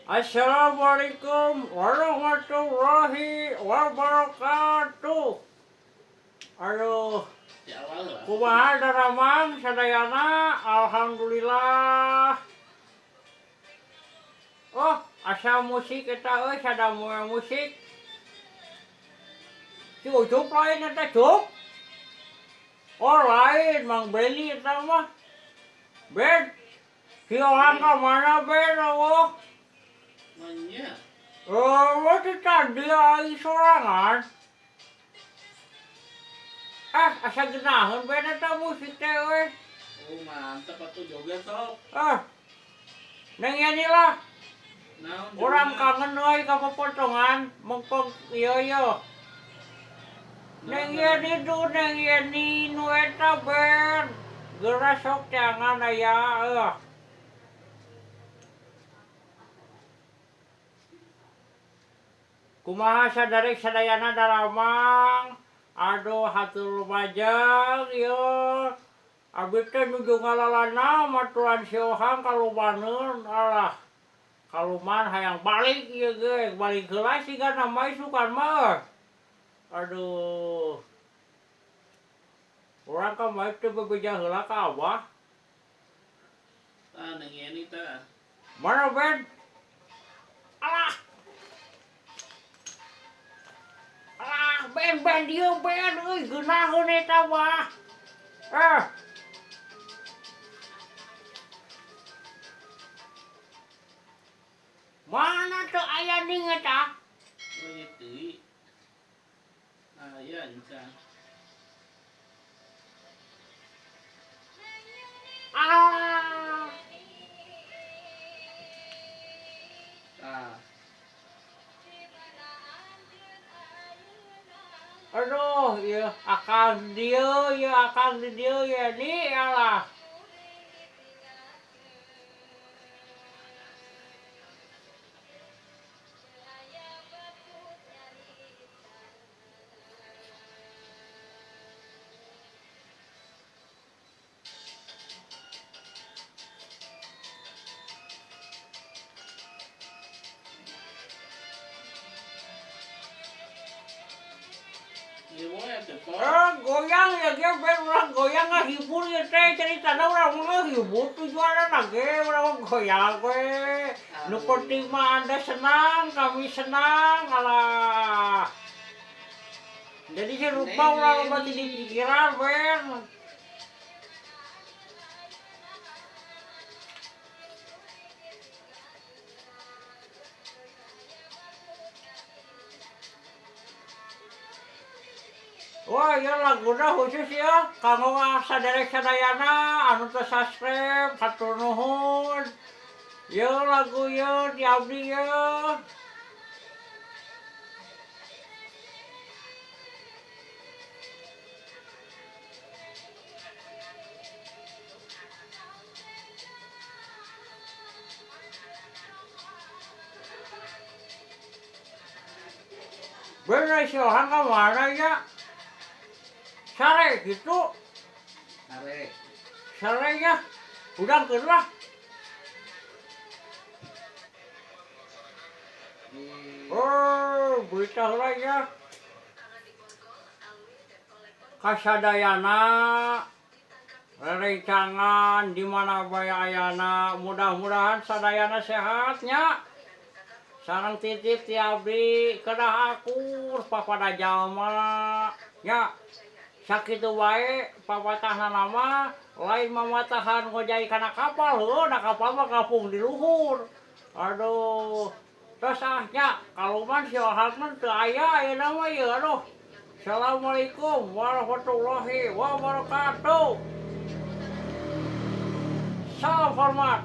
Assalamualaikum warahmatullahi wabarakatuh. Aduh, Di awal lah. Kumaha daramang sadayana? Alhamdulillah. Oh, asa musik eta euy, sada musik. Si Ucup lain eta, Cup. Oh, lain Mang Benny eta mah. Ben, si Ohan ka mana, Ben? Oh. Manya. Oh, waktu tadi ai sorangan. Ah, asa geunaheun Ben eta musik teh euy. Oh, mantep atuh joget sok. Ah. Neng Yani lah, Naon urang judulna? Kangen euy ka popotongan mengpeng ieu ieu. Neng Yani du Neng Yani nu eta, Ben. Geura sok teangan aya eueuh. Kumaha saderek sadayana daramang? Aduh, hatur lumajeng ieu. Abi teh nuju ngalalana maturan si Ohang kalumaneun, alah. Kaluman hayang balik ieu ge, balik heula sigana mah isukan mah. Aduh. Urang kamari teu bebeja heula ka Abah. Tah, Neng Yeni tah. Mana, Ben? Alah. Alah, Ben, Ben dieu, Ben euy, geunaheun eta mah. Eh. Mana teu aya ning eta? Leungit deui. Aya encan. Alah. Tah. Aduh, ieu akang dieu, ieu akang di dieu ya ni alah. Ieu we teh pok. Eh, goyang ya ge, Ben, urang goyang ngahibur ya teh, ceritana urang mah ngahibur tujuanna ge urang mah goyang we. Nu penting mah Anda senang, kami senang, alah. Jadi si rupa urang loba di pikiran, Ben. Wah, ya laguna khusus ya kanggo saderek sadayana anu teu subscribe, hatur nuhun. Ieu lagu ieu di abdi ieu. Bener si Ohan ka mana ya? Sare gitu. Sare. Sare ya. Udangkeun lah. Oh, berita heula ya. Kasadayana rerencangan di mana bae ayana, mudah-mudahan sadayana sehatnya. Sareng titip ti abdi kedah akur papada jalma nya. Sakitu wae papatahna mah, lain mamatahan ngojay kana kapal heueuh, da kapal mah kapung di luhur. Aduh, tos ah nya, kaluman si Ohang mah teu aya ayeuna mah ieu, aduh. Assalamualaikum warahmatullahi wabarakatuh. Salam hormat.